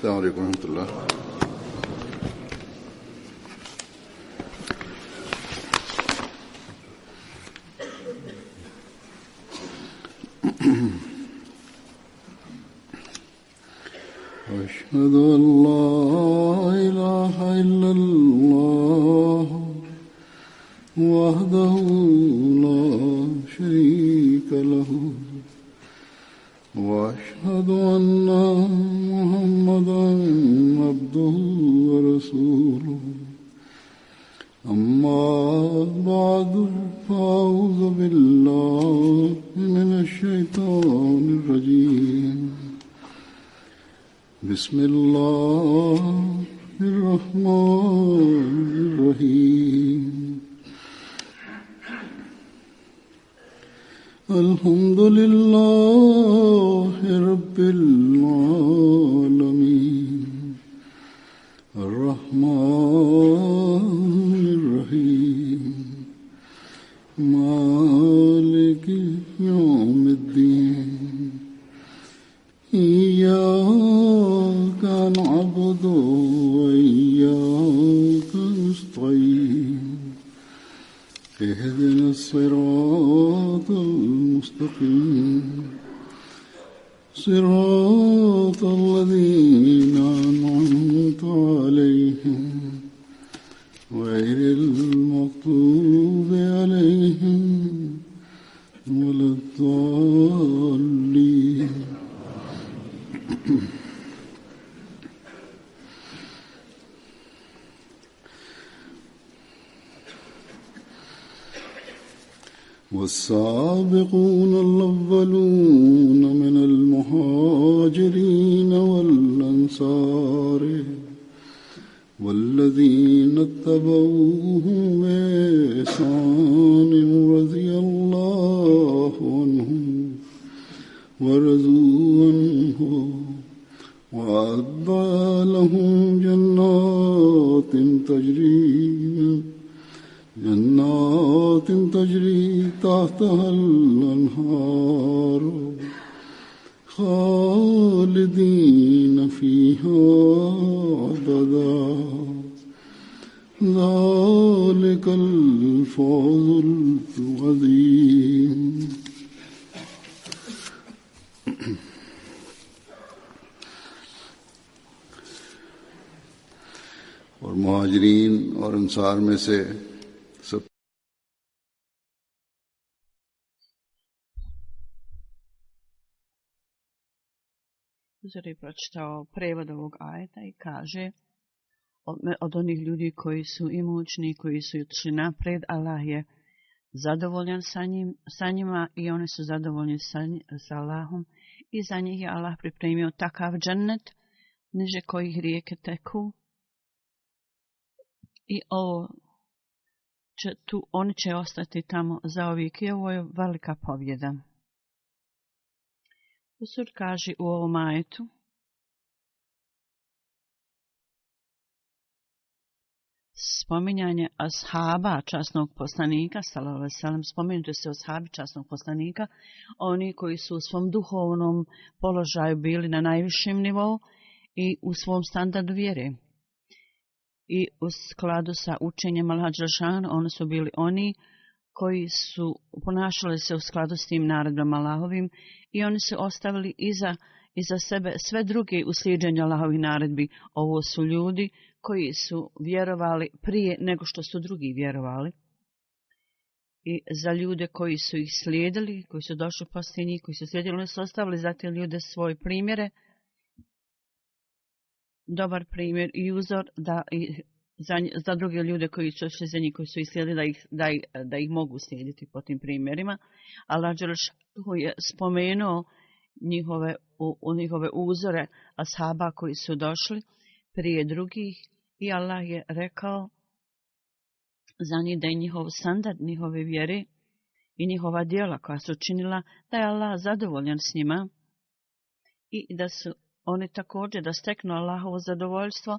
السلام عليكم ورحمة الله. أشهد أن لا إله إلا الله وحده لا شريك له وأشهد أن محمدا عبده ورسوله أما بعد فأعوذ بالله من الشيطان الرجيم بسم الله الرحمن الرحيم الحمد لله رب العالمين الرحمن الرحيم مالك يوم الدين إياك نعبد وإياك نستعين اهدنا الصراط المستقيم صراط الذين أنعمت عليهم غير المغضوب عليهم ولا الضالين. والسابقون الأولون من المهاجرين والأنصار والذين اتبعوهم بإحسان رضي الله عنهم ورضوا عنه وأعد لهم جنات تجري تحتها الأنهار خالدين فيها أبدا ذلك الفوز العظيم. और मुहाजिरीन और अंसार में से सब Uzor je pročitao prevod ovog ajeta i kaže od onih ljudi koji su imućni, koji su otišli naprijed, Allah je zadovoljan sa njima i oni su zadovoljni sa Allahom i za njih je Allah pripremio takav džennet niže kojih rijeke teku i oni će ostati tamo zauvijek i ovo je velika pobjeda. Usur kaže u ovom ajetu spominjanje ashaba časnog poslanika, sallallahu alejhi ve sellem, spomenuti se ashabi časnog poslanika, oni koji su u svom duhovnom položaju bili na najvišem nivou i u svom standardu vjere. I u skladu sa učenjem Allaha dželle šanehu, oni su bili oni koji su ponašali se u skladu s tim naredbama Allahovim i oni su ostavili iza sebe sve druge u slijeđenju Allahovih naredbi. Ovo su ljudi koji su vjerovali prije nego što su drugi vjerovali. I za ljude koji su ih slijedili, koji su došli poslije njih, koji su slijedili, oni su ostavili za te ljude svoje primjere, dobar primjer i uzor da za druge ljude koji su išli za njih, koji su ih slijedili, da ih mogu slijediti po tim primjerima. Allah dželle šanehu je spomenuo njihove uzore ashaba koji su došli prije drugih i Allah je rekao za njih da je njihov standard, njihove vjere i njihova djela koja su činila, da je Allah zadovoljan s njima i da su oni također da steknu Allahovo zadovoljstvo.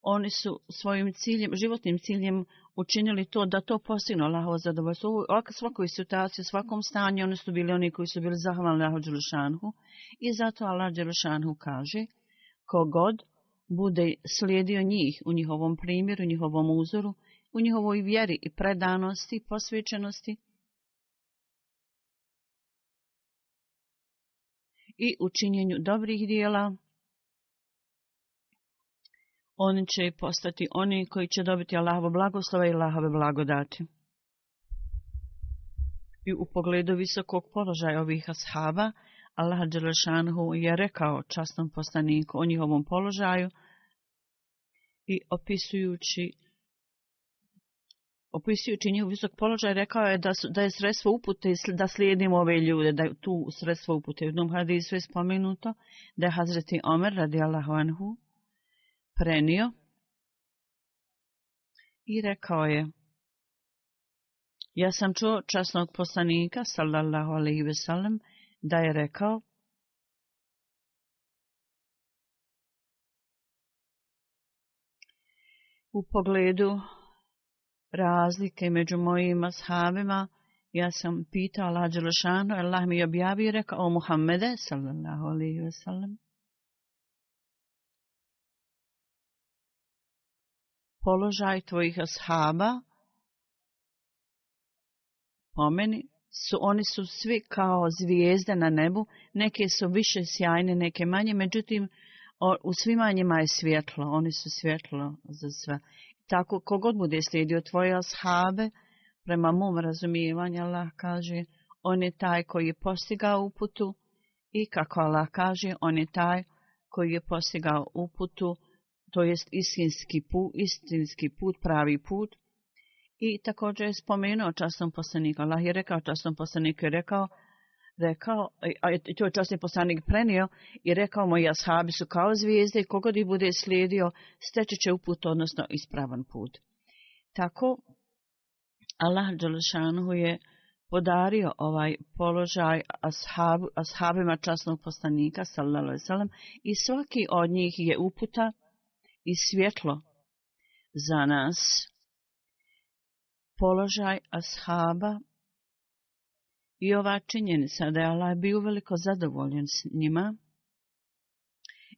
Oni su svojim životnim ciljem učinili to da to postignu Allahovo zadovoljstvo. U svakoj situaciji, u svakom stanju, oni su bili oni koji su bili zahvalni Allahu dželle šanehu i zato Allah dželle šanehu kaže Kogod bude slijedio njih u njihovom primjeru, u njihovom uzoru, u njihovoj vjeri i predanosti, posvećenosti i u činjenju dobrih dijela, oni će postati oni koji će dobiti Allahovo blagoslova i Allahove blagodati. I u pogledu visokog položaja ovih ashaba, Allah dželešanhu je rekao časnom poslaniku o njihovom položaju i opisujući njihov visok položaj, rekao je da je sredstvo upute da slijedimo ove ljude, da je tu sredstvo upute. U jednom hadisu je spomenuto da je Hazreti Omer radijallahu anhu prenio i rekao je: ja sam čuo časnog poslanika sallallahu alejhi ve sellem da je rekao: u pogledu razlike među mojim ashabima, ja sam pitao Allah dželešanu, Allah mi je objavio i rekao: o Muhammede sallallahu alejhi ve sellem, položaj tvojih ashaba po meni oni su svi kao zvijezde na nebu, neke su više sjajne, neke manje, međutim u svima njima je svjetlo, oni su svjetlo za sve. Tako kogod bude slijedio tvoje ashabe, prema mom razumijevanju, Allah kaže, on je taj koji je postigao uputu i kako Allah kaže, on je taj koji je postigao uputu, to jest istinski put, pravi put. I također je spomenuo časnom poslaniku. Allah je rekao, časnom poslaniku je rekao, a to je časni poslanik prenio i rekao: moji ashabi su kao zvijezde i kogod ih bude slijedio, steći će uput, odnosno ispravan put. Tako, Allah dželešanu je podario ovaj položaj ashabima časnog poslanika, sallallahu alejhi ve sellem, i svaki od njih je uputa i svjetlo za nas. Položaj ashaba i ova činjenica da je Allah bio veliko zadovoljen s njima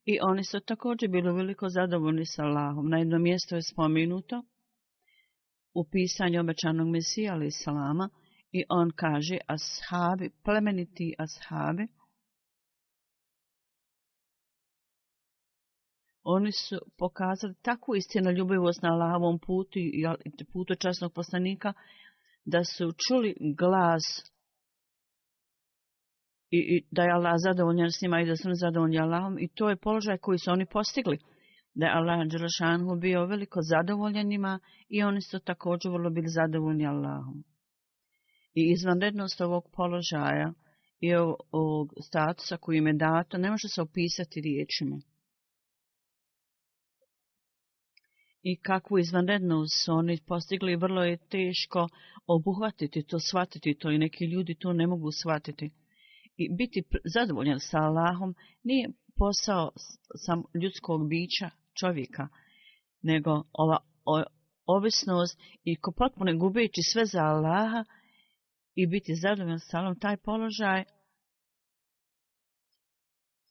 i oni su također bili veliko zadovoljni s Allahom. Na jednom mjestu je spomenuto u pisanju obećanog Mesija alejhi salama i on kaže: ashabi, plemeniti ashabi, oni su pokazali takvu istinoljubivost na Allahovom putu i putu časnog poslanika da su čuli glas i da je Allah zadovoljan s njima i da su zadovoljni Allahom, i to je položaj koji su oni postigli. Da je Allah dželešanu bio veliko zadovoljan njima i oni su također vrlo bili zadovoljni Allahom. I izvanrednost ovog položaja i ovog statusa koji im je dato ne može se opisati riječima. I kakvu izvanrednost su oni postigli, vrlo je teško obuhvatiti to, shvatiti to, i neki ljudi to ne mogu shvatiti. I biti zadovoljan sa Allahom nije posao sam ljudskog bića, čovjeka, nego ova ovisnost i ko potpuno gubeći sve za Allaha i biti zadovoljan sa Allahom, taj položaj,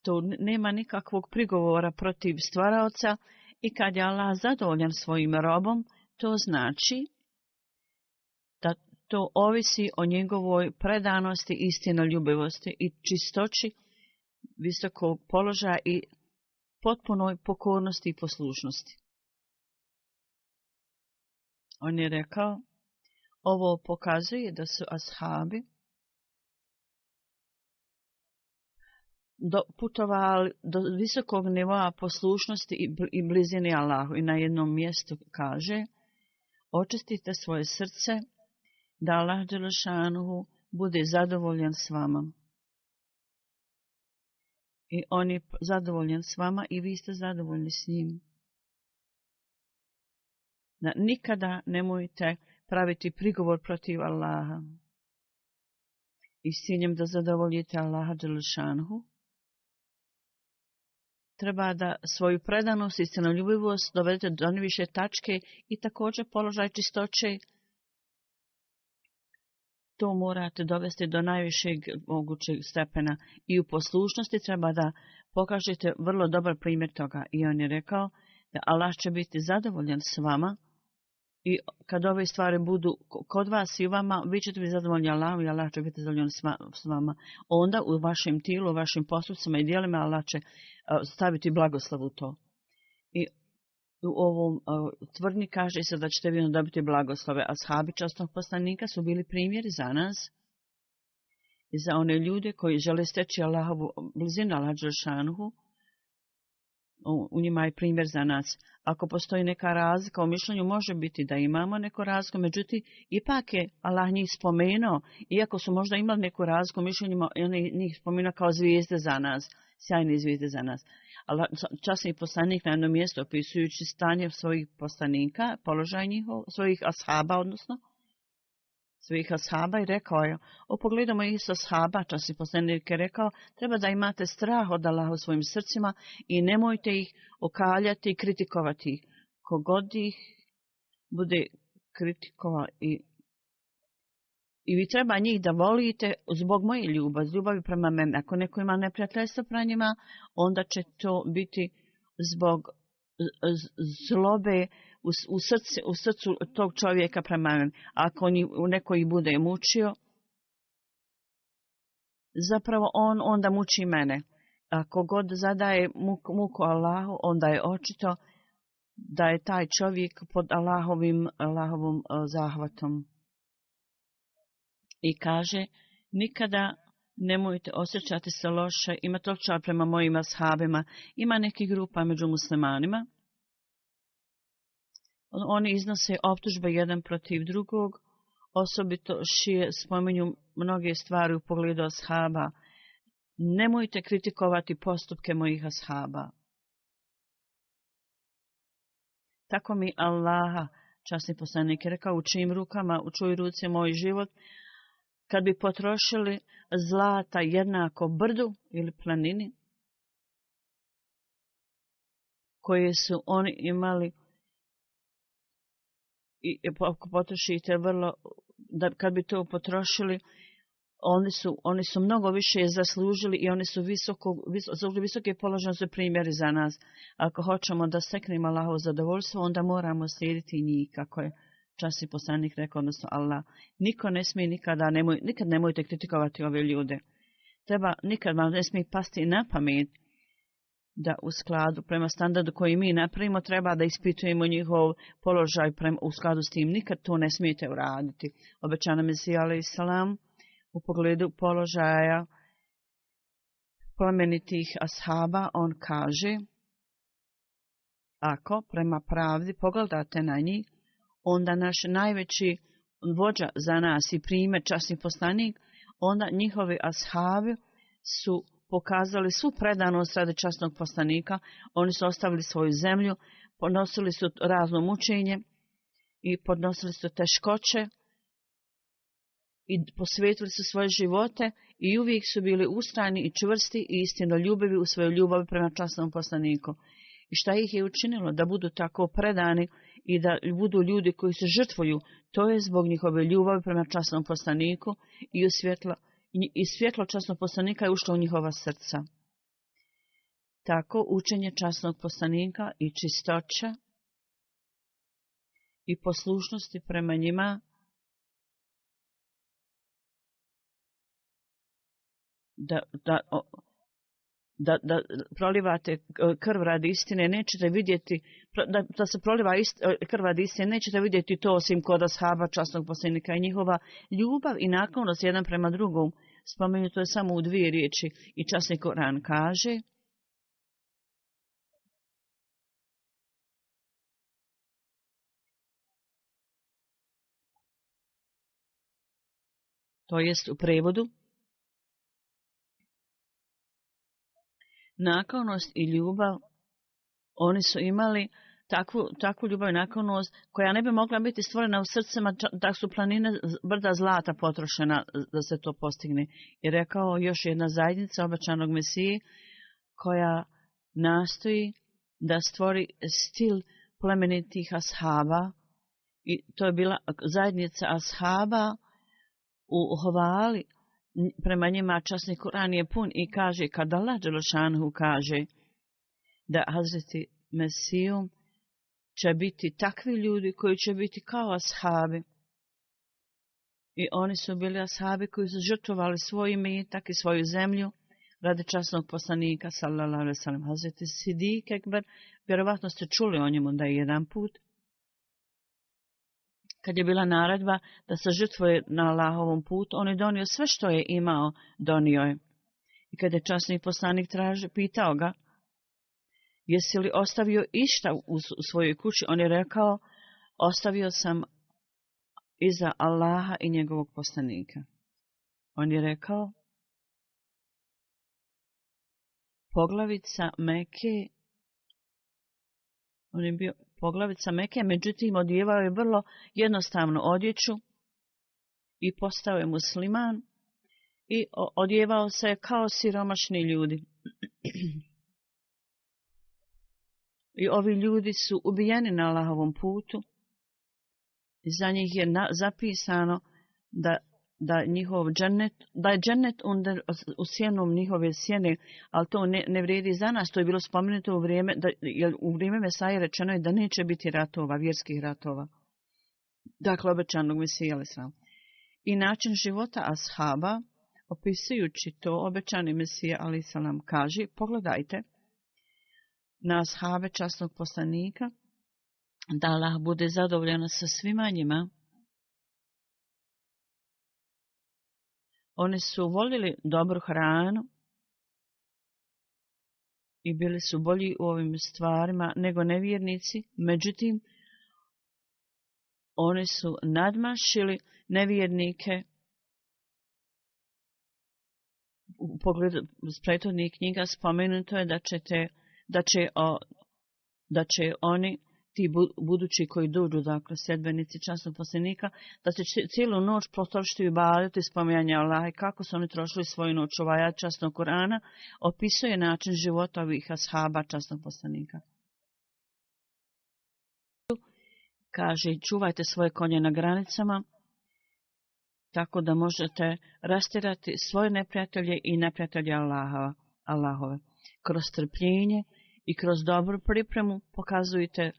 to nema nikakvog prigovora protiv stvaraoca. I kad je Allah zadovoljan svojim robom, to znači da to ovisi o njegovoj predanosti, istinoljubivosti i čistoći visokog položaja i potpunoj pokornosti i poslušnosti. On je rekao, ovo pokazuje da su ashabi putovali do visokog nivoa poslušnosti i blizine Allahu. I na jednom mjestu kaže: očistite svoje srce da Allah dželešanu bude zadovoljan s vama. I on je zadovoljan s vama i vi ste zadovoljni s njim. Da nikada nemojte praviti prigovor protiv Allaha i s ciljem da zadovoljite Allaha dželešanu. Treba da svoju predanost i istinoljubivost dovedete do najviše tačke i također položaj čistoće to morate dovesti do najvišeg mogućeg stepena i u poslušnosti treba da pokažete vrlo dobar primjer toga. I on je rekao da Allah će biti zadovoljan s vama i kad ove stvari budu kod vas i u vama, vi ćete biti zadovoljni Allahom i Allah će biti zadovoljan s vama. Onda u vašem tilu, u vašim postupcima i djelima Allah će staviti blagoslov u to. I u ovom tvrdnji kaže se da ćete vi dobiti blagoslove. Ashabi časnog poslanika su bili primjeri za nas i za one ljude koji žele steći Allahovu blizinu, Allah dželšanuhu. U njima je primjer za nas. Ako postoji neka razlika u mišljenju, može biti da imamo neku razliku, međutim, ipak je Allah njih spomenuo, iako su možda imali neku razliku u mišljenju, on je njih spomenuo kao zvijezde za nas, sjajne zvijezde za nas. Allah, časni poslanik na jednom mjestu, opisujući stanje svojih poslanika, položaj njihov, svojih ashaba, odnosno, svojih ashaba i rekao je, o pogledu mojih ashaba, časni poslanik je rekao, treba da imate strah od Allaha u svojim srcima i nemojte ih okaljati i kritikovati ih. Kogod ih bude kritikovao i vi treba njih da volite zbog moje ljubavi prema meni. Ako neko ima neprijateljstvo prema njima, onda će to biti zbog zlobe u srcu tog čovjeka prema meni. Ako neko ih bude mučio, zapravo on onda muči mene. Ako god zadaje muku Allahu, onda je očito da je taj čovjek pod Allahovom zahvatom. I kaže, nikada nemojte osjećati se loše, imate očaj prema mojim ashabima. Ima nekih grupa među muslimanima. Oni iznose optužbe jedan protiv drugog, osobito šije spominju mnoge stvari u pogledu ashaba. Nemojte kritikovati postupke mojih ashaba. Tako mi Allaha, časni poslanik je rekao, u čijim rukama, u čujoj ruci moj život, kad bi potrošili zlata jednako brdu ili planini, koje su oni imali, i ako potrošite kad bi to potrošili, oni su mnogo više zaslužili i oni su visoke položaje za primjeri za nas. Ako hoćemo da steknemo Allahovo zadovoljstvo, onda moramo slijediti njih, kako je časni poslanik rekao, odnosno Allah. Niko ne smije nikad nemojte kritikovati ove ljude. Nikad vam ne smije pasti na pamet da u skladu prema standardu koji mi napravimo treba da ispitujemo njihov položaj u skladu s tim. Nikad to ne smijete uraditi. Obećana Mesija alejhi selam u pogledu položaja plemenitih ashaba, on kaže, ako prema pravdi pogledate na njih, onda naš najveći vođa za nas i primjer časni poslanik, onda njihovi ashabi su pokazali svu predanost radi časnog poslanika, oni su ostavili svoju zemlju, podnosili su razno mučenje i podnosili su teškoće i posvetili su svoje živote i uvijek su bili ustrajni i čvrsti i istinoljubivi u svojoj ljubavi prema časnom poslaniku. I šta ih je učinilo da budu tako predani i da budu ljudi koji se žrtvuju, to je zbog njihove ljubavi prema časnom poslaniku i svjetlo časnog poslanika je ušlo u njihova srca. Tako učenje časnog poslanika i čistoća i poslušnosti prema njima da prolivate krv radi istine, nećete vidjeti, da se proliva krv radi istine, nećete vidjeti to osim kod ashaba časnog poslanika i njihova ljubav i naklonost jedan prema drugom. Spomenuto je samo u 2 riječi i časni Koran kaže, to jest u prevodu, naklonost i ljubav, oni su imali takvu ljubav i naklonost koja ne bi mogla biti stvorena u srcima da su planine brda zlata potrošena da se to postigne. I rekao još jedna zajednica obećanog Mesije koja nastoji da stvori stil plemenitih ashaba i to je bila zajednica ashaba u hvali prema njima časni Kur'an je pun i kaže, kad Allah Đelešanhu kaže da Hazreti Mesiju će biti takvi ljudi koji će biti kao ashabi. I oni su bili ashabi koji su žrtvovali svoj imetak i svoju zemlju radi časnog poslanika, sallallahu alejhi ve sellem. Hazreti Sidik Ekber, vjerovatno ste čuli o njemu da je jedan put, kad je bila naredba da se žrtvuje na Allahovom putu, on je donio sve što je imao, donio je. I kad je časni poslanik pitao ga, jesi li ostavio išta u svojoj kući, on je rekao, ostavio sam iza Allaha i njegovog poslanika. On je rekao, poglavica Mekke, on je bio poglavica Mekke, međutim odjevao je vrlo jednostavnu odjeću i postao je musliman i odjevao se kao siromašni ljudi. I ovi ljudi su ubijeni na Allahovom putu i za njih je zapisano da njihov džennet, da je džennet u sjenom njihove sjene, ali to ne vrijedi za nas. To je bilo spomenuto u vrijeme Mesaje rečeno je da neće biti ratova, vjerskih ratova. Dakle, obećanog Mesija alejhiselam. I način života ashaba, opisujući to, obećani Mesija alejhiselam kaže, pogledajte na ashabe časnog poslanika, da Allah bude zadovoljan sa svima njima. Oni su voljeli dobru hranu i bili su bolji u ovim stvarima nego nevjernici, međutim, oni su nadmašili nevjernike. U pogledu prethodnih knjiga spomenuto je da će oni, ti budući koji dođu, dakle, sljedbenici časnog poslanika, da će cijelu noć potrošiti u ibadetu i spominjanja Allaha. Kako su oni trošili svoju noć? Ovaj ajet časnog Kur'ana opisuje način života ovih ashaba časnog poslanika. Kaže, čuvajte svoje konje na granicama, tako da možete rastirati svoje neprijatelje i neprijatelje Allahove. Kroz strpljenje i kroz dobru pripremu pokazujete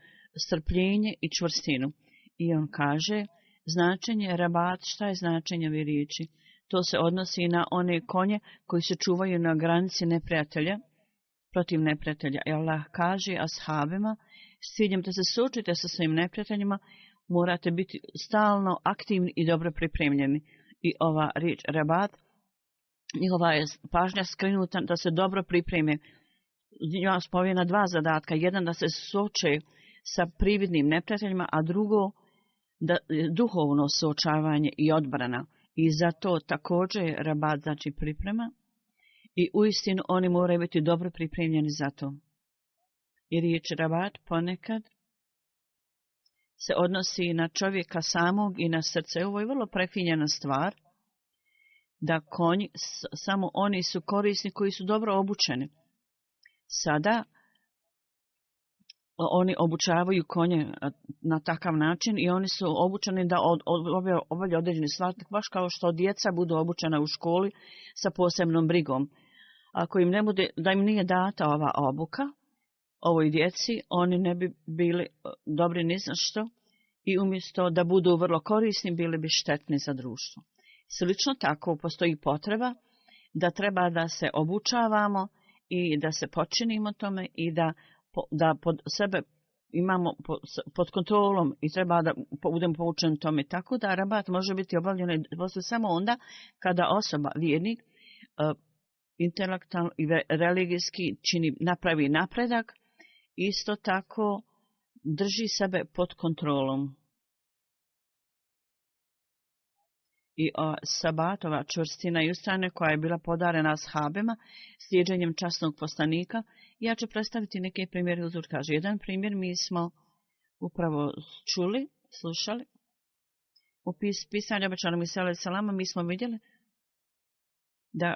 strpljenje i čvrstinu. I on kaže, značenje rabat, šta je značenje ove riječi? To se odnosi na one konje koji se čuvaju na granici neprijatelja, protiv neprijatelja. I Allah kaže ashabima, s ciljem da se suočite sa svojim neprijateljima, morate biti stalno aktivni i dobro pripremljeni. I ova riječ rabat, njihova je pažnja skrenuta da se dobro pripreme. Njima spomena dva zadatka. Jedan da se suoče sa prividnim neprijateljima, a drugo da duhovno suočavanje i odbrana. I zato također je rabat, znači priprema. I uistinu oni moraju biti dobro pripremljeni za to. I riječ rabat ponekad se odnosi na čovjeka samog i na srce. Ovo je vrlo prefinjena stvar, da konji, samo oni su korisni koji su dobro obučeni. Sada oni obučavaju konje na takav način i oni su obučeni da obavljaju određene stvari, baš kao što djeca budu obučena u školi sa posebnom brigom. Ako im ne bude, da im nije data ova obuka, ovoj djeci, oni ne bi bili dobri ni za što i umjesto da budu vrlo korisni, bili bi štetni za društvo. Slično tako postoji potreba da treba da se obučavamo i da se počinimo tome i da pod sebe imamo pod kontrolom i treba da budemo poučeni tome. Tako da rabat može biti obavljen samo onda kada osoba, vjernik, intelektualno i religijski napravi napredak, isto tako drži sebe pod kontrolom. I sabatova čvrstina i ustrajnost koja je bila podarena ashabima slijeđenjem časnog poslanika. Ja ću predstaviti neke primjere. Uzor kaže, jedan primjer mi smo upravo čuli, slušali. U pisanju obećanog Mesija alejhiselama mi smo vidjeli da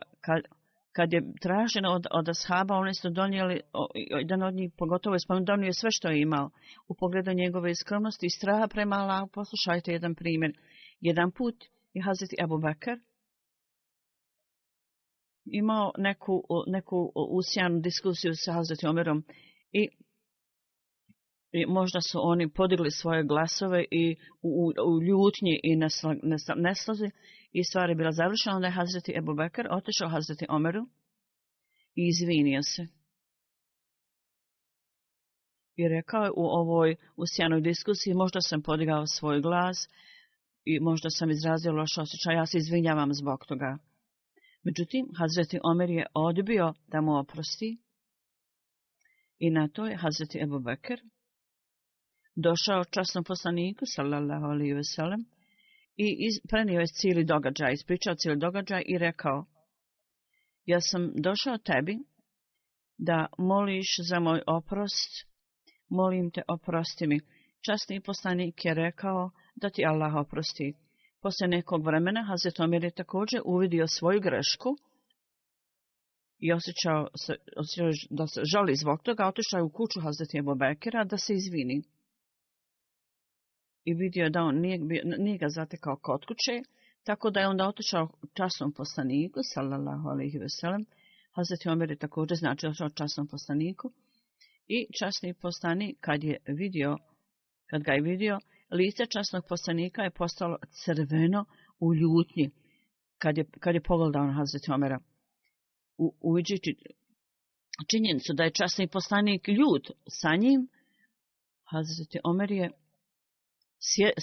kad je traženo od ashaba, oni su donijeli, jedan od njih pogotovo je spomenuo, donio je sve što je imao u pogledu njegove skromnosti i straha prema Allahu. Poslušajte jedan primjer. Jedan put i Hazreti Ebu Bekr imao neku usijanu diskusiju sa Hazreti Omerom i možda su oni podigli svoje glasove i u ljutnji i neslazi i stvar je bila završena. Onda je Hazreti Ebu Bekr otišao Hazreti Omeru i izvinio se. I rekao je u ovoj usijanoj diskusiji, možda sam podigao svoj glas i možda sam izrazio loš osjećaj, ja se izvinjavam zbog toga. Međutim, Hazreti Omer je odbio da mu oprosti i na to je Hazreti Ebu Bekr došao časnom poslaniku, sallallahu alejhi ve sellem, i prenio je cijeli događaj, ispričao cijeli događaj i rekao, ja sam došao tebi da moliš za moj oprost, molim te oprosti mi. Časni poslanik je rekao da ti Allah oprosti. Poslije nekog vremena Hazreti Omer je također uvidio svoju grešku i osjećao da se žali zbog toga, otišao je u kuću Hazreti Ebu Bekira da se izvini. I vidio da on nije ga zatekao kod kuće, tako da je onda otišao časnom poslaniku, sallallahu alejhi ve sellem. Hazreti Omer je također otišao časnom poslaniku i časni poslanik kad ga je vidio, lice časnog poslanika je postalo crveno u ljutnji kad je pogledao na Hazreti Omera. Uviđujući činjenicu da je časni poslanik ljut sa njim, Hazreti Omer je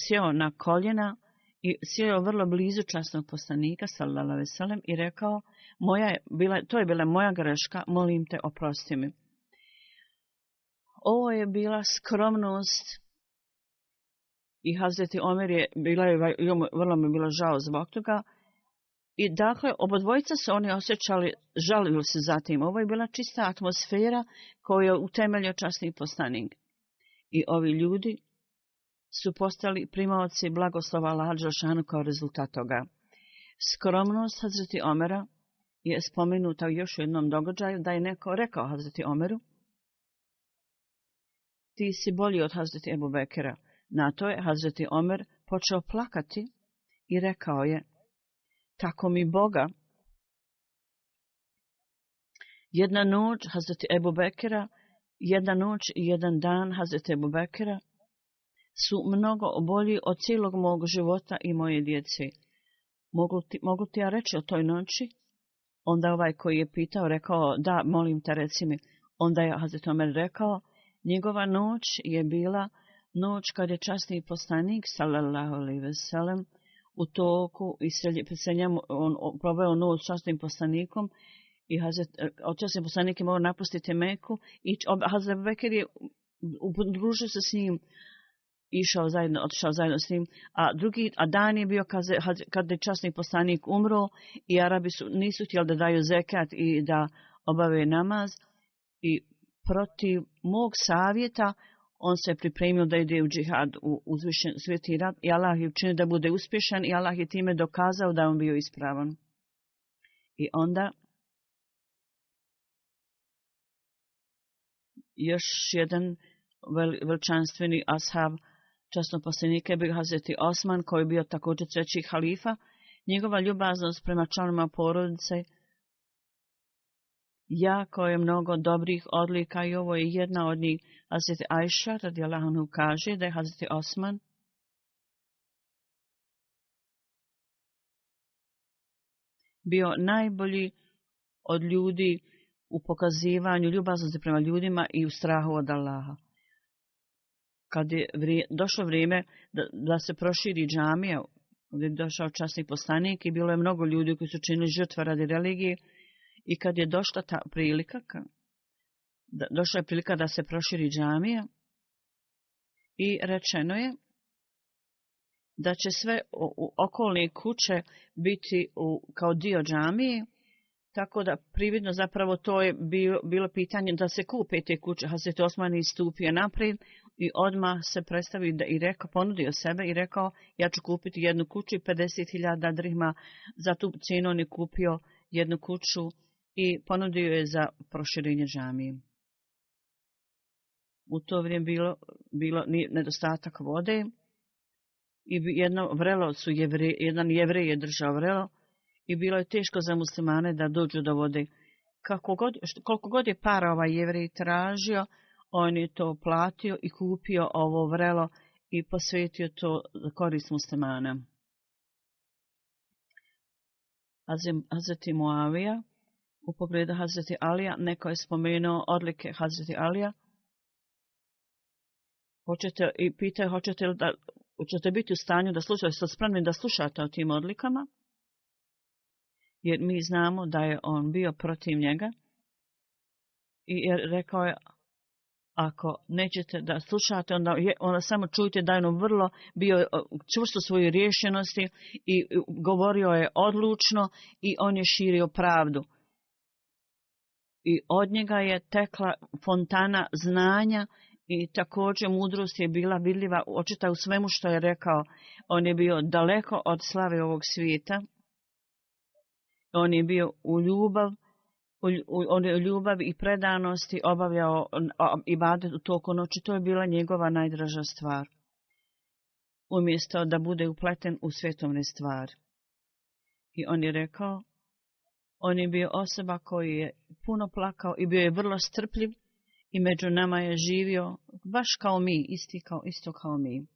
sjeo na koljena i sjeo vrlo blizu časnog poslanika, sallallahu alejhi ve sellem, i rekao, to je bila moja greška, molim te oprosti mi. Ovo je bila skromnost i Hazreti Omer vrlo mi je bilo žao zbog toga. I dakle, obodvojica se oni osjećali, žalili se za tim. Ovo je bila čista atmosfera koju je utemeljio časni poslanik. I ovi ljudi su postali primaoci blagoslova Allaha dželešanu kao rezultat toga. Skromnost Hazreti Omera je spomenuta u još jednom događaju da je neko rekao Hazreti Omeru, ti si bolji od Hazreti Ebu Bekira. Na to je Hazreti Omer počeo plakati i rekao je, tako mi Boga, jedna noć Hazreti Ebu Bekira, jedna noć i jedan dan Hazreti Ebu Bekira su mnogo bolji od cijelog mog života i moje djece. Mogu ti ja reći o toj noći? Onda ovaj koji je pitao rekao, da, molim te, reci mi. Onda je Hazreti Omer rekao, njegova noć je bila noć kad je časni poslanik, sallallahu alejhi ve sellem, u toku i se njemu on proveo noć s časnim poslanikom i časni poslanik je morao napustiti Meku i Hazreti Bekir je udružio se s njim, otišao zajedno s njim, a dan je bio kad je časni poslanik umro i Arabi nisu htjeli da daju zekat i da obave namaz i protiv mog savjeta on se pripremio da ide u džihad, u uzvišen sveti rad i Allah je učinio da bude uspješan i Allah je time dokazao da on bio ispravan. I onda još jedan veličanstveni ashab časnog poslanika je bio Hazreti Osman, koji je bio također treći halifa. Njegova ljubaznost prema članovima porodice jako je mnogo dobrih odlika i ovo je jedna od njih. Hazreti Ajša radijallahu anha kaže da je Hazreti Osman bio najbolji od ljudi u pokazivanju ljubaznosti prema ljudima i u strahu od Allaha. Kad je došlo vrijeme da se proširi džamija, gdje je došao časni poslanik i bilo je mnogo ljudi koji su činili žrtve radi religije, i kad je došla ta prilika, došla je prilika da se proširi džamija i rečeno je da će sve okolne kuće biti kao dio džamije, tako da prividno zapravo to je bilo pitanje da se kupe te kuće. Hazreti Osman je istupio naprijed i odmah se predstavio i rekao, ponudio sebe i rekao, ja ću kupiti jednu kuću i 50.000 dirhama. Za tu cijenu on je kupio jednu kuću i ponudio je za proširenje džamije. U to vrijeme bilo nedostatak vode i jedno vrelo jedan Jevrej je držao vrelo i bilo je teško za muslimane da dođu do vode. Koliko god je para ovaj Jevrej tražio, on je to platio i kupio ovo vrelo i posvetio to za korist muslimana. Hazreti Muavija, u pogledu Hazreti Alija, neko je spomenuo odlike Hazreti Alija. Hoćete biti u stanju da slušate, ste spremni da slušate o tim odlikama? Jer mi znamo da je on bio protiv njega. I rekao je, ako nećete da slušate, onda samo čujte da je on vrlo bio čvrst u svojoj rješenosti i govorio je odlučno i on je širio pravdu. I od njega je tekla fontana znanja i također mudrost je bila vidljiva očita u svemu što je rekao. On je bio daleko od slave ovog svijeta. On je bio u ljubav i predanosti obavljao ibadet u toku noći. To je bila njegova najdraža stvar. Umjesto da bude upleten u svjetovne stvari. I on je rekao, on je bio osoba koji je puno plakao i bio je vrlo strpljiv i među nama je živio baš kao mi, isto kao mi.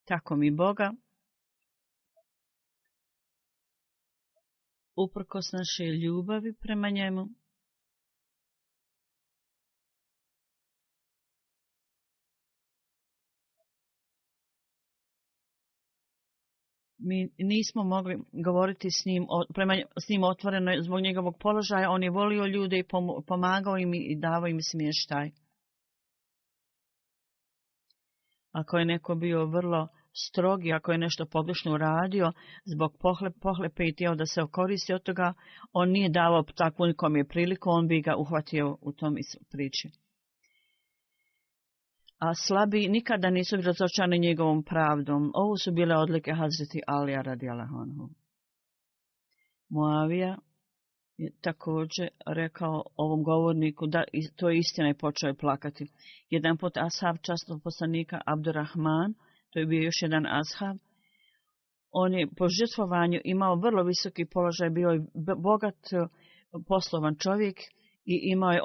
Tako mi Boga, uprkos naše ljubavi prema njemu, mi nismo mogli govoriti s njim otvoreno zbog njegovog položaja. On je volio ljude i pomagao im i davao im smještaj. Ako je neko bio vrlo strog i ako je nešto pogrešno uradio zbog pohlepe i htio da se okoristi od toga, on nije davao takvu nikom je priliku, on bi ga uhvatio u tom priči. A slabi nikada nisu bili razočarani njegovom pravdom. Ovo su bile odlike Hazreti Alija radijallahu anhu. Muavija je također rekao ovom govorniku da to je istina i počeo je plakati. Jedan put ashab časnog poslanika Abdurrahman, to je bio još jedan ashab, on je po žrtvovanju imao vrlo visoki položaj, bio je bogat poslovan čovjek i imao je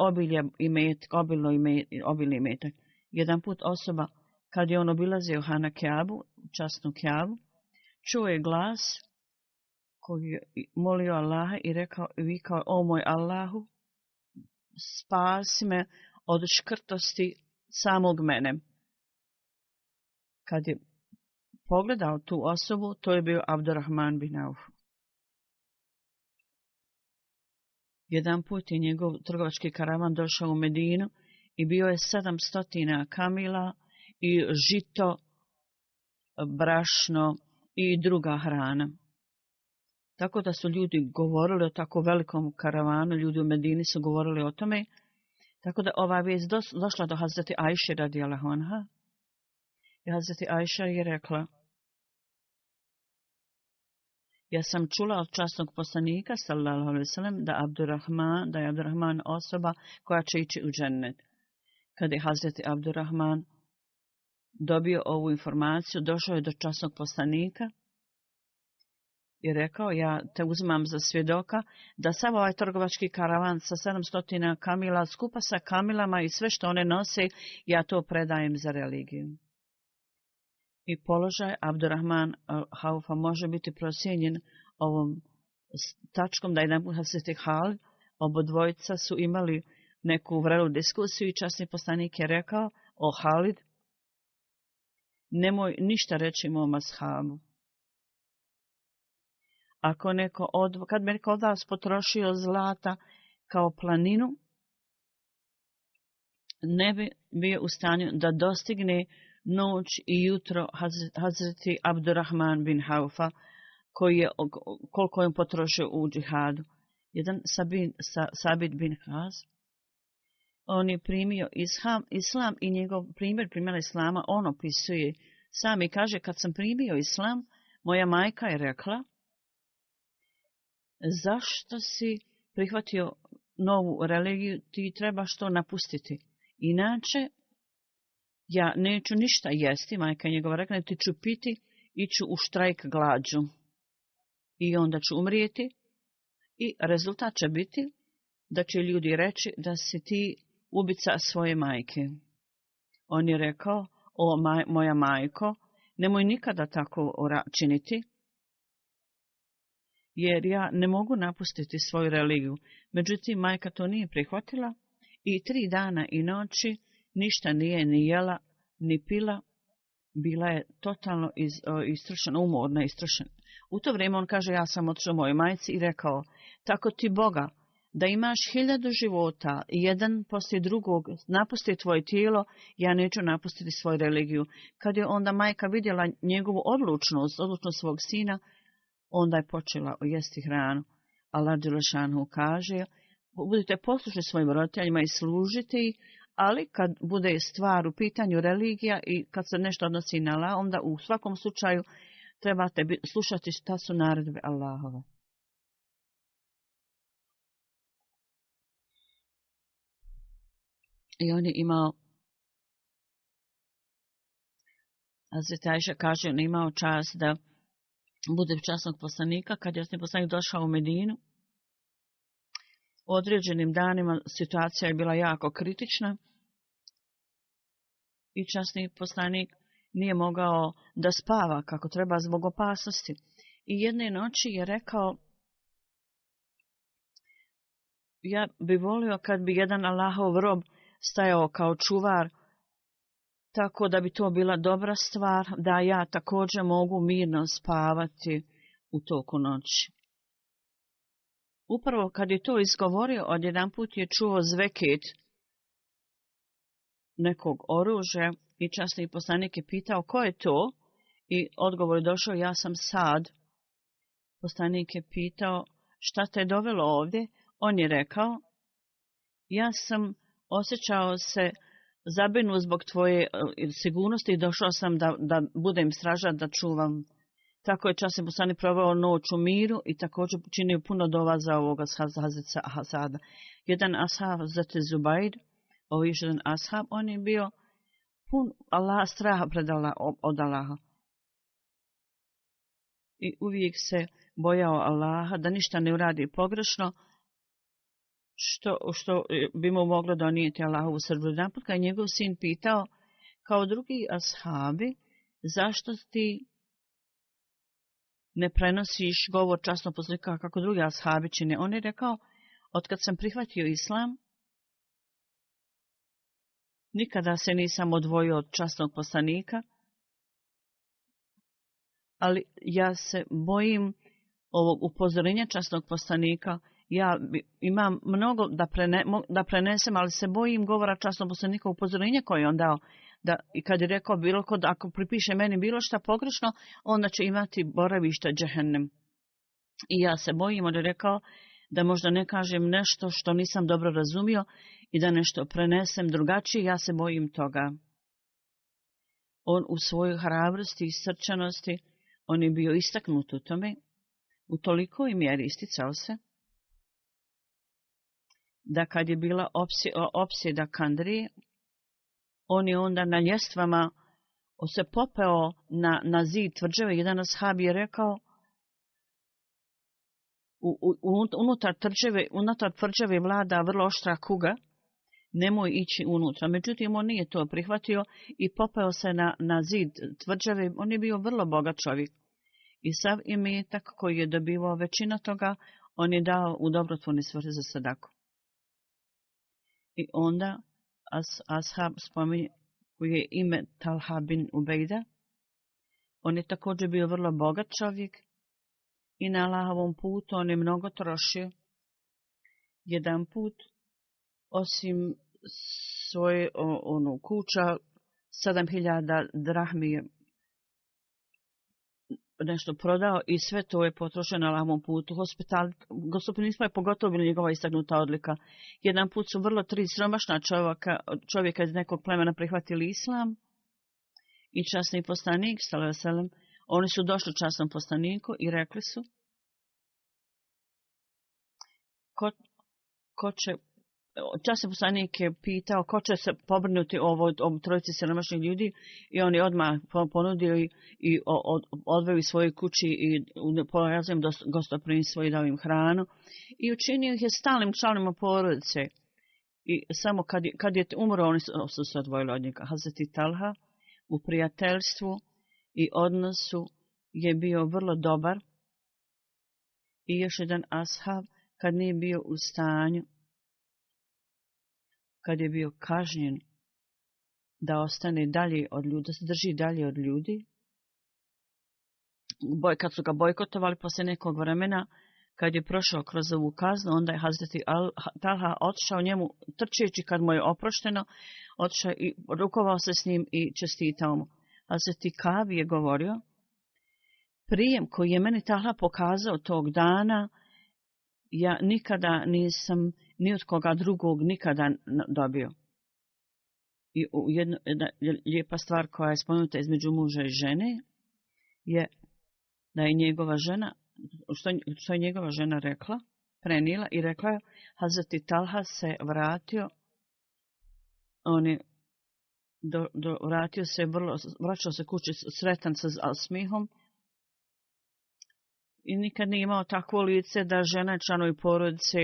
obilni imetak. Jedan put osoba, kad je on obilazio Hana Kjabu, časnu Kjabu, čuo je glas koji je molio Allaha i vikao, o moj Allahu, spasi me od škrtosti samog mene. Kad je pogledao tu osobu, to je bio Abdurrahman bin Auf. Jedan put je njegov trgovački karavan došao u Medinu i bio je 700 kamila i žito, brašno i druga hrana. Tako da su ljudi govorili o tako velikom karavanu, ljudi u Medini su govorili o tome. Tako da ova vijest došla do Hazreti Ajše radijallahu anha. I Hazreti Ajša je rekla, ja sam čula od časnog poslanika sallallahu alejhi ve sellem da je Abdurrahman osoba koja će ići u džennet. Kada je Hazreti Abdurrahman dobio ovu informaciju, došao je do časnog poslanika i rekao, ja te uzimam za svjedoka da sav ovaj trgovački karavan sa 700 kamila, skupa sa kamilama i sve što one nose, ja to predajem za religiju. I položaj Abdurrahman Haufa može biti procijenjen ovom tačkom da jedan put Hazreti Halid, obodvojica su imali neku vrelu diskusiju i časni poslanik je rekao, o Halid, nemoj ništa reći mom ashabu. Kad bi neko od vas potrošio zlata kao planinu, ne bi bio u stanju da dostigne noć i jutro Hazreti Abdurrahman bin Haufa, koliko je on potrošio u džihadu. Jedan Sabit bin Haz, on je primio islam i njegov primjer primjera islama, on opisuje sam i kaže, kad sam primio islam, moja majka je rekla, zašto si prihvatio novu religiju, ti trebaš to napustiti. Inače, ja neću ništa jesti, majka je njegova rekla, ti ću piti ići u štrajk glađu i onda ću umrijeti i rezultat će biti da će ljudi reći da si ti ubica svoje majke. On je rekao, moja majko, nemoj nikada tako činiti, jer ja ne mogu napustiti svoju religiju. Međutim, majka to nije prihvatila i 3 dana i noći ništa nije ni jela, ni pila. Bila je totalno istrošena, umorna, istrošena. U to vrijeme on kaže, ja sam otišao mojoj majci i rekao, tako ti Boga, da imaš 1000 života, jedan poslije drugog, napusti tvoje tijelo, ja neću napustiti svoju religiju. Kad je onda majka vidjela njegovu odlučnost svog sina, onda je počela jesti hranu. Allah dželešanu kaže, budite poslušni svojim roditeljima i služite ih, ali kad bude stvar u pitanju religija i kad se nešto odnosi na Allah, onda u svakom slučaju trebate slušati šta su naredbe Allahove. I on je imao, Hazreti Ajša kaže, on je imao čast da bude časnog poslanika. Kad je poslanik došao u Medinu, u određenim danima situacija je bila jako kritična i časni poslanik nije mogao da spava kako treba zbog opasnosti. I jedne noći je rekao, ja bi volio kad bi jedan Allahov rob stajao kao čuvar, tako da bi to bila dobra stvar, da ja također mogu mirno spavati u toku noći. Upravo kad je to izgovorio, odjedanput je čuo zveket nekog oružja i časni poslanik je pitao ko je to i odgovor je došao, ja sam Sad. Poslanik je pitao, šta te je dovelo ovdje? On je rekao, ja sam osjećao se zabrinut zbog tvoje sigurnosti i došao sam da budem stražar, da čuvam. Tako je časni poslanik proveo noć u miru i također činio puno dova za ovoga Hazreta Asada. Jedan ashab, Hazreti Zubair, još jedan ashab, on je bio pun straha od Allaha. I uvijek se bojao Allaha da ništa ne uradi pogrešno, što bi mu moglo donijeti Allahovu srdbu. Jedanput kad je njegov sin pitao, kao drugi ashabi, zašto ti ne prenosiš govor časnog poslanika kako drugi ashabi čine? On je rekao, otkad sam prihvatio islam, nikada se nisam odvojio od časnog poslanika, ali ja se bojim ovog upozorenja časnog poslanika. Ja imam mnogo da prenesem, ali se bojim govora časnog poslanika, upozorenja koje je on dao. I kad je rekao bilo kod, ako pripiše meni bilo šta pogrešno, onda će imati boravište džehennem. I ja se bojim, on je rekao, da možda ne kažem nešto što nisam dobro razumio i da nešto prenesem drugačije, ja se bojim toga. On u svojoj hrabrosti i srčanosti, on je bio istaknut u tome, u tolikoj mjeri isticao se, da kad je bila opsjeda Kandrije, on je onda na ljestvama se popeo na zid tvrđave. Jedan ashab je rekao, unutar tvrđave vlada vrlo oštra kuga, nemoj ići unutra. Međutim, on nije to prihvatio i popeo se na zid tvrđave. On je bio vrlo bogat čovjek. I sav imetak koji je dobivao većina toga, on je dao u dobrotvorne svrhe za sadaku. I onda ashab spominje, koji je ime Talha bin Ubejda, on je također bio vrlo bogat čovjek i na Allahovom putu on je mnogo trošio. Jedan put, osim svoje kuća, 7000 drahmi je nešto prodao i sve to je potrošeno na Allahovom putu. Gostoprimstvo je pogotovo bila njegova istaknuta odlika. Jedan put su vrlo 3 siromašna čovjeka iz nekog plemena prihvatili islam i časni poslanik, sallallahu alejhi ve sellem, oni su došli časnom poslaniku i rekli su, ko će časni poslanik je pitao ko će se pobrinuti o trojici siromašnih ljudi i on je odmah ponudio i odveo iz svoje kući i polazio im gostoprimstvo i dao im hranu i učinio ih je stalnim članovima porodice. I samo kad je umro, oni su se odvojili od njega. Hazreti Talha u prijateljstvu i odnosu je bio vrlo dobar. I još jedan ashab, kad nije bio u stanju, kad je bio kažnjen da ostane dalje od ljudi, da se drži dalje od ljudi, kad su ga bojkotovali poslije nekog vremena, kad je prošao kroz ovu kaznu, onda je Hazreti Talha otišao njemu trčeći kad mu je oprošteno, otišao i rukovao se s njim i čestitao mu. Hazreti Kab je govorio, prijem koji je meni Talha pokazao tog dana, ja nikada nisam ni od koga drugog nikada dobio. I jedna lijepa stvar koja je spomenuta između muža i žene je da je njegova žena, što je njegova žena rekla, prenijela i rekla je, Hazreti Talha se vratio, on je vraćao se kući sretan sa smihom i nikad nije imao takvo lice da žena i članovi porodice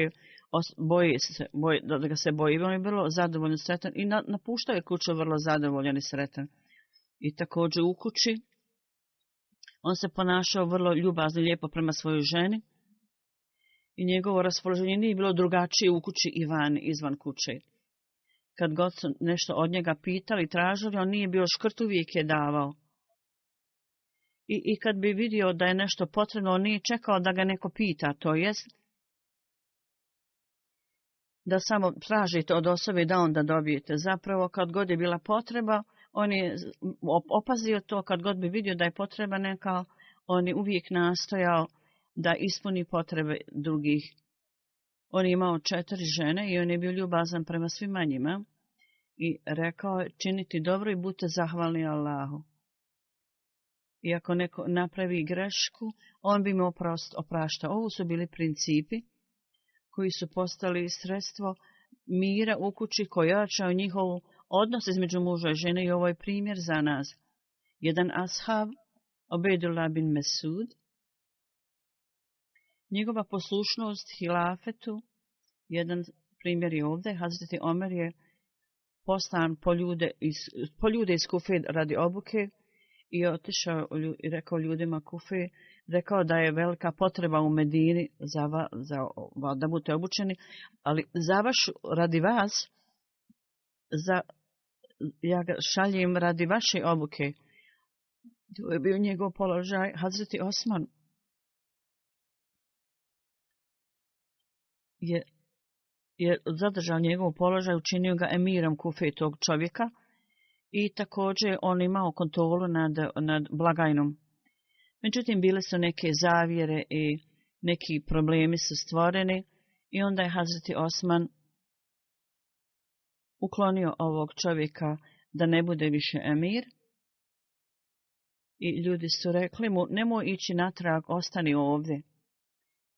da ga se boji. On je vrlo zadovoljan i sretan i napuštao je kuću vrlo zadovoljan i sretan. I također u kući on se ponašao vrlo ljubazno i lijepo prema svojoj ženi i njegovo raspoloženje nije bilo drugačije u kući i izvan kuće. Kad god su nešto od njega pitali i tražili, on nije bio škrt, uvijek je davao. I kad bi vidio da je nešto potrebno, on nije čekao da ga neko pita, to jest da samo tražite od osobe da onda dobijete. Zapravo, kad god je bila potreba, on je opazio to, kad god bi vidio da je potreba neka, on je uvijek nastojao da ispuni potrebe drugih. On je imao 4 žene i on je bio ljubazan prema svima njima i rekao je činiti dobro i budite zahvalni Allahu. I ako neko napravi grešku, on bi mu opraštao. Ovo su bili principi koji su postali sredstvo mira u kući koji jačao njihov odnos između muža i žene i ovo je primjer za nas. Jedan ashab, Ubejdullah bin Mesud, njegova poslušnost hilafetu, jedan primjer je ovdje, Hazreti Omer je poslan po ljude iz Kufe radi obuke i otišao i rekao ljudima Kufe, rekao da je velika potreba u Medini da budete obučeni, ali radi vas, ja ga šaljem radi vaše obuke. To je bio njegov položaj. Hazreti Osman je zadržao njegov položaj, učinio ga emirom Kufe tog čovjeka i također on imao kontrolu nad blagajnom. Međutim, bile su neke zavjere i neki problemi su stvoreni i onda je Hazreti Osman uklonio ovog čovjeka da ne bude više emir i ljudi su rekli mu nemoj ići natrag, ostani ovdje.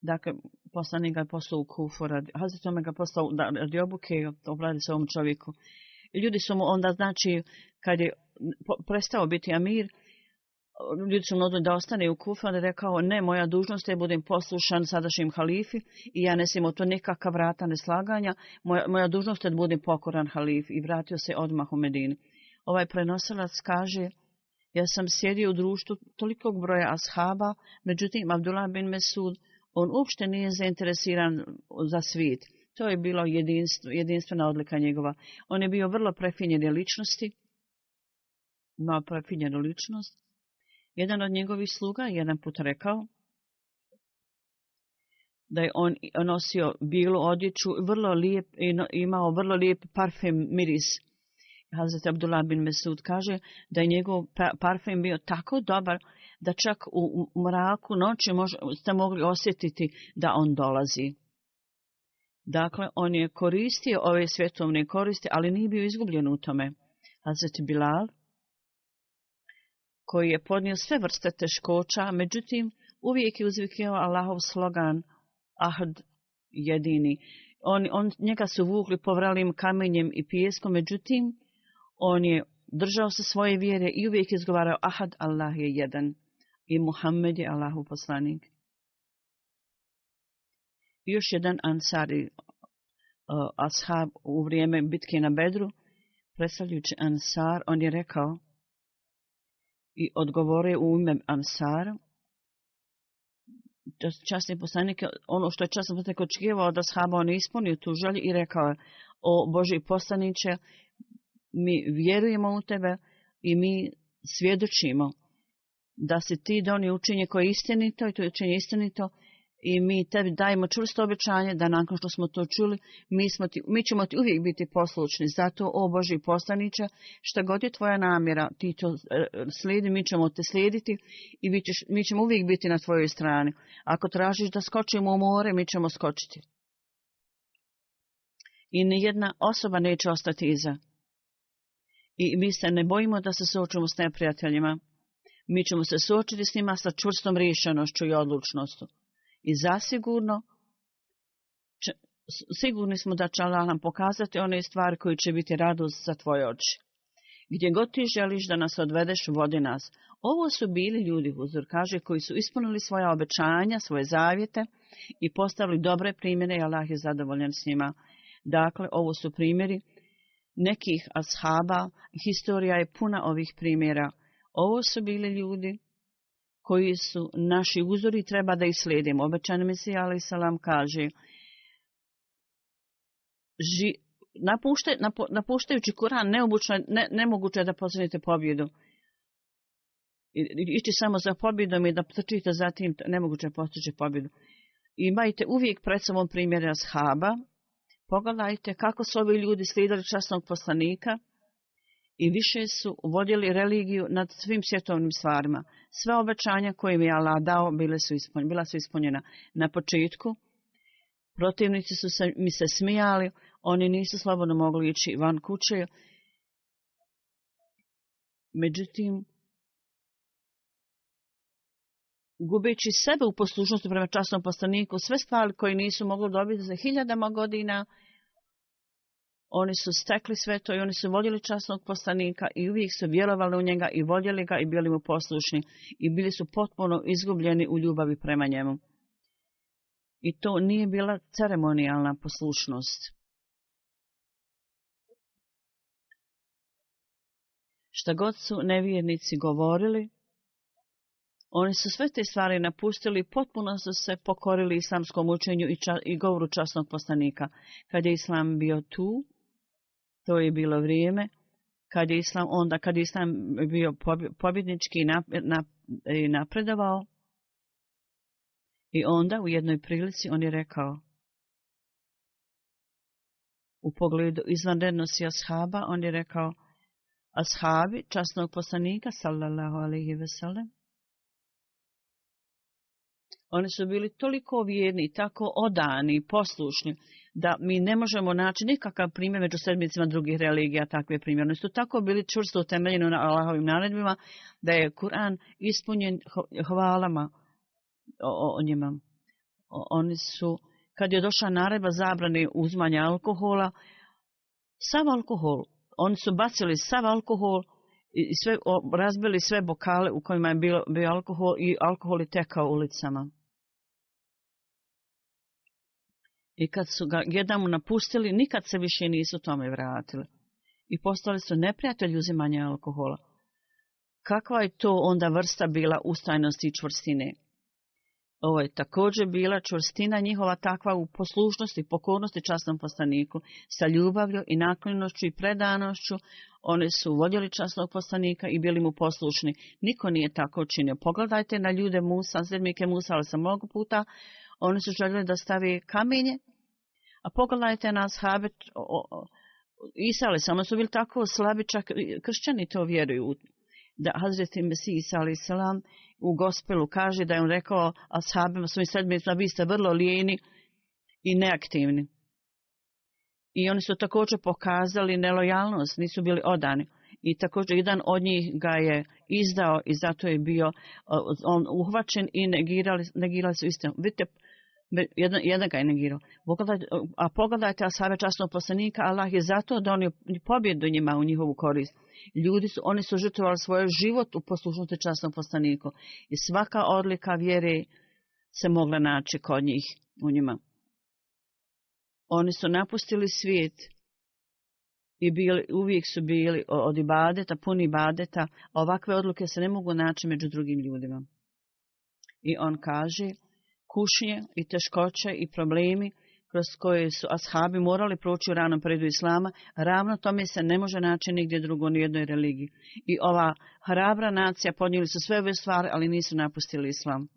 Dakle, poslanik ga je poslao u Kufu, Hazreti Omer ga poslao radi obuke i ovladi se ovom čovjeku. I ljudi su mu onda, znači, kad je prestao biti emir, ljudi su mu odlučili da ostane u Kufu, onda je rekao, ne, moja dužnost je budem poslušan sadašnjem halifi i ja ne smijem to nikakav vrata neslaganja, moja dužnost je da budem pokoran halifi i vratio se odmah u Medinu. Ovaj prenosilac kaže, ja sam sjedio u društvu tolikog broja ashaba, međutim, Abdullah bin Mesud, on uopšte nije zainteresiran za svijet. To je bilo jedinstvena odlika njegova. On je bio vrlo prefinjene ličnosti, imao prefinjenu ličnost. Jedan od njegovih sluga jedan put rekao da je on nosio bijelu odjeću, vrlo lijep, imao vrlo lijep parfem miris. Hazreti Abdullah bin Mesud kaže da je njegov parfem bio tako dobar da čak u mraku noći ste mogli osjetiti da on dolazi. Dakle, on je koristio ove svjetovne koristi, ali nije bio izgubljen u tome. Hazreti Bilal, koji je podnio sve vrste teškoća, međutim, uvijek je uzvikivao Allahov slogan Ahad jedini. Njega su vukli povralim kamenjem i pijeskom, međutim, on je držao se svoje vjere i uvijek izgovarao Ahad, Allah je jedan i Muhammed je Allahov poslanik. I još jedan ansari, ashab u vrijeme bitke na Bedru, predstavljajući Ansar, on je rekao i odgovorio u ime Ansara, časni poslanik, ono što je časni poslanik očekivao od ashaba, on je ispunio tu želju i rekao je, o Božji poslaniče, mi vjerujemo u tebe i mi svjedočimo da si ti donio učenje koje je istinito i to je učenje istinito i mi tebi dajemo čvrsto obećanje da nakon što smo to čuli, mi ćemo ti uvijek biti poslušni. Zato, o Božji poslaniče, šta god je tvoja namjera, ti to slijedi, mi ćemo te slijediti i mi ćemo uvijek biti na tvojoj strani. Ako tražiš da skočimo u more, mi ćemo skočiti. I nijedna osoba neće ostati iza. I mi se ne bojimo da se suočimo s neprijateljima. Mi ćemo se suočiti s njima sa čvrstom riješenošću i odlučnošću. I zasigurno, sigurni smo da će Allah nam pokazati one stvari koje će biti radost za tvoje oči. Gdje god ti želiš da nas odvedeš, vodi nas. Ovo su bili ljudi, Huzur kaže, koji su ispunili svoja obećanja, svoje zavjete i postavili dobre primjere i Allah je zadovoljan s njima. Dakle, ovo su primjeri nekih ashaba, historija je puna ovih primjera. Ovo su bili ljudi koji su naši uzori, treba da ih slijedimo. Obećani Mesija alaih salam kaže, napuštajući Kur'an, nemoguće je da postignete pobjedu. Ići samo za pobjedom i da trčite zatim, nemoguće je postići pobjedu. Imajte uvijek pred sobom primjere ashaba. Pogledajte kako su ovi ljudi slijedili časnog poslanika i više su vodili religiju nad svim svjetovnim stvarima. Sve obećanja koje im je Allah dao bila su ispunjena. Na početku protivnici su mi se smijali, oni nisu slobodno mogli ići van kuće. Međutim, gubeći sebe u poslušnosti prema časnom poslaniku, sve stvari koje nisu mogli dobiti za hiljadama godina, oni su stekli sve to i oni su voljeli časnog poslanika i uvijek su vjerovali u njega i voljeli ga i bili mu poslušni i bili su potpuno izgubljeni u ljubavi prema njemu. I to nije bila ceremonijalna poslušnost. Šta god su nevjernici govorili, oni su sve te stvari napustili, potpuno su se pokorili islamskom učenju i govoru časnog poslanika. Kad je islam bio tu, to je bilo vrijeme, kad je islam bio pobjednički i napredovao. I onda u jednoj prilici on je rekao, u pogledu izvanrednosti ashaba, on je rekao, ashabi časnog poslanika, sallallahu alejhi ve sellem, oni su bili toliko vjerni, tako odani i poslušni, da mi ne možemo naći nikakav primjer među sedmicima drugih religija, takve primjer. Oni su tako bili čvrsto utemeljeni na Allahovim naredbima, da je Kur'an ispunjen hvalama o njima. Oni su, kad je došla naredba zabrane uzimanja alkohola, sav alkohol, oni su bacili sav alkohol i razbili sve bokale u kojima je bio alkohol i alkohol je tekao ulicama. I kad su ga jednom napustili, nikad se više nisu tome vratili. I postali su neprijatelji uzimanja alkohola. Kakva je to onda vrsta bila ustrajnosti i čvrstine? Ovo je također bila čvrstina njihova takva u poslušnosti, pokornosti časnom poslaniku, sa ljubavlju i naklonošću i predanošću. Oni su voljeli časnog poslanika i bili mu poslušni. Niko nije tako činio. Pogledajte na ljude Musa, sljedbenike Musa, ali sam mnogo puta, oni su željeli da stavi kamenje, a pogledajte na ashabe Isa, ali samo su bili tako slabi, čak kršćani to vjeruju. Da Hazreti Mesih Isa alejhi selam u gospelu kaže da je on rekao ashabima, svojim sledbenicima, vi ste vrlo lijeni i neaktivni. I oni su također pokazali nelojalnost, nisu bili odani. I također jedan od njih ga je izdao i zato je bio on uhvaćen i negirali su istinu. Vidite, Jedan ga je negirao. A pogledajte ashabe časnog poslanika, Allah je zato da oni pobjedu njima u njihovu korist. Oni su žrtvovali svoj život u poslušnosti časnog poslaniku. I svaka odlika vjere se mogla naći kod njih, u njima. Oni su napustili svijet i uvijek su bili od ibadeta, puni ibadeta. Ovakve odluke se ne mogu naći među drugim ljudima. I on kaže, kušnje i teškoće i problemi kroz koje su ashabi morali proći u ranom periodu islama, ravno tome se ne može naći nigdje drugo, ni jednoj religiji. I ova hrabra nacija podnijeli su sve ove stvari, ali nisu napustili islam.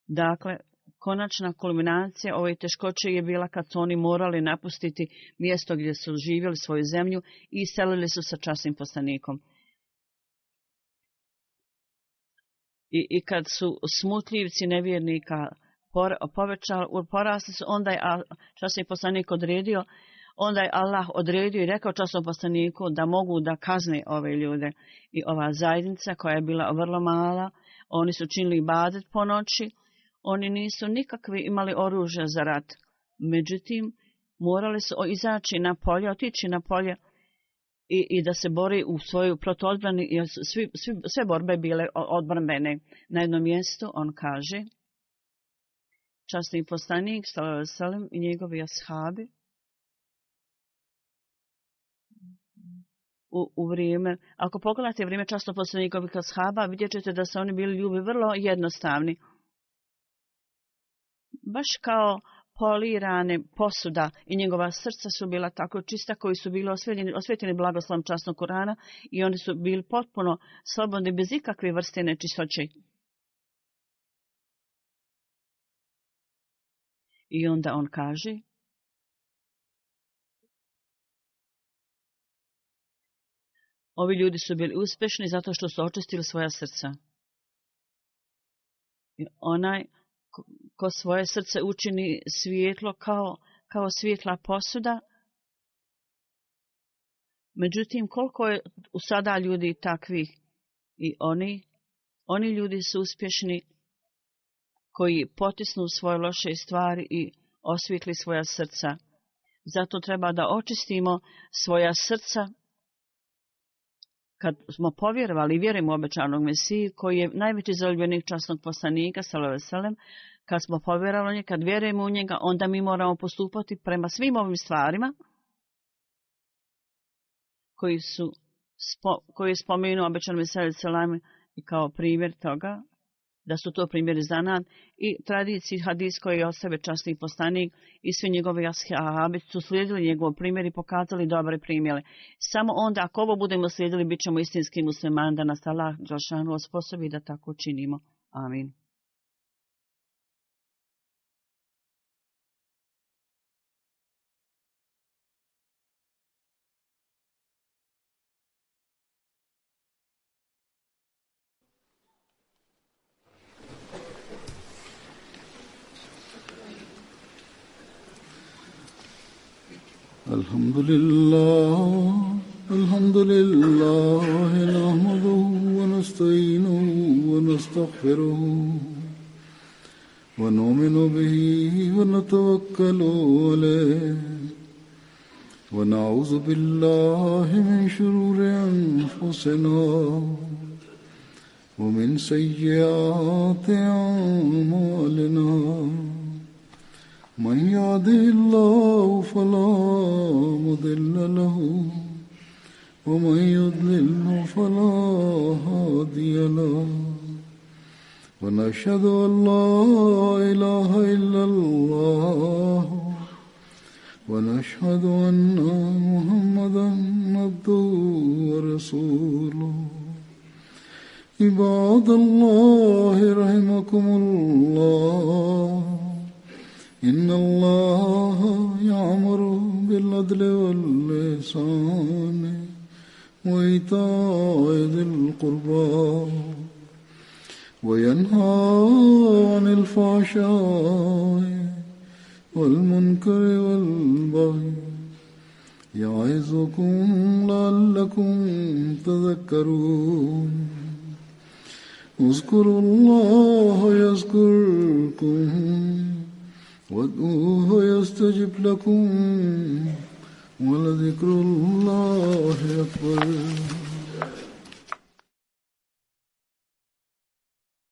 Dakle, konačna kulminacija ove teškoće je bila kad su oni morali napustiti mjesto gdje su živjeli, svoju zemlju, i iselili su sa časnim poslanikom. I kad su smutljivci nevjernika porasli su, onda je časni poslanik odredio, onda je Allah odredio i rekao časnom poslaniku da mogu da kazne ove ljude. I ova zajednica koja je bila vrlo mala, oni su činili ibadet po noći, oni nisu nikakvi imali oružja za rat. Međutim, morali su izaći na polje, otići na polje i da se bori u svoju protuodbrani, jer sve borbe bile odbrambene. Na jednom mjestu on kaže, časni poslanik sallallahu alejhi ve sellem i njegovi ashabi u vrijeme, ako pogledate vrijeme časnog poslanikovih ashaba, vidjet ćete da su oni bili ljudi vrlo jednostavni. Baš kao polirane posuda, i njegova srca su bila tako čista, koji su bili osvjetljeni blagoslovom časnog Kurana, i oni su bili potpuno slobodni bez ikakve vrste nečistoće. I onda on kaže, ovi ljudi su bili uspješni zato što su očistili svoja srca. I onaj ko svoje srce učini svijetlo kao svjetla posuda. Međutim, koliko je u sada ljudi takvih, i oni ljudi su uspješni koji potisnu svoje loše stvari i osvijetli svoja srca. Zato treba da očistimo svoja srca kad smo povjerovali i vjerujemo u obećanog Mesiju, koji je najveći zaljubljenik časnog poslanika, sallallahu alejhi ve sellem. Kad smo povjerovali, kad vjerujemo u njega, onda mi moramo postupati prema svim ovim stvarima koji je spomenuo obećanog Mesiju sallallahu i kao primjer toga, da su to primjeri za nas, i tradiciji hadis koji je od sebe časni poslanik i svi njegovi ashabi su slijedili njegov primjer i pokazali dobre primjere. Samo onda, ako ovo budemo slijedili, bit ćemo istinski muslimani, da nas Allah dželešanu osposobi da tako činimo. Amin. الحمد لله نحمده ونستعينه ونستغفره ونؤمن به ونتوكل عليه ونعوذ بالله من شرور أنفسنا ومن سيئات أعمالنا من يهده الله فلا مضل له ومن يضلل فلا هادي له ونشهد أن لا إله إلا الله ونشهد أن محمدا عبده ورسوله عباد الله رحمكم الله إن الله يأمر بالعدل والإحسان وإيتاء ذي القربى وينهى عن الفحشاء والمنكر والبغي يعظكم لعلكم تذكرون اذكروا الله يذكركم وادعوه يستجب لكم ولذكر الله أكبر.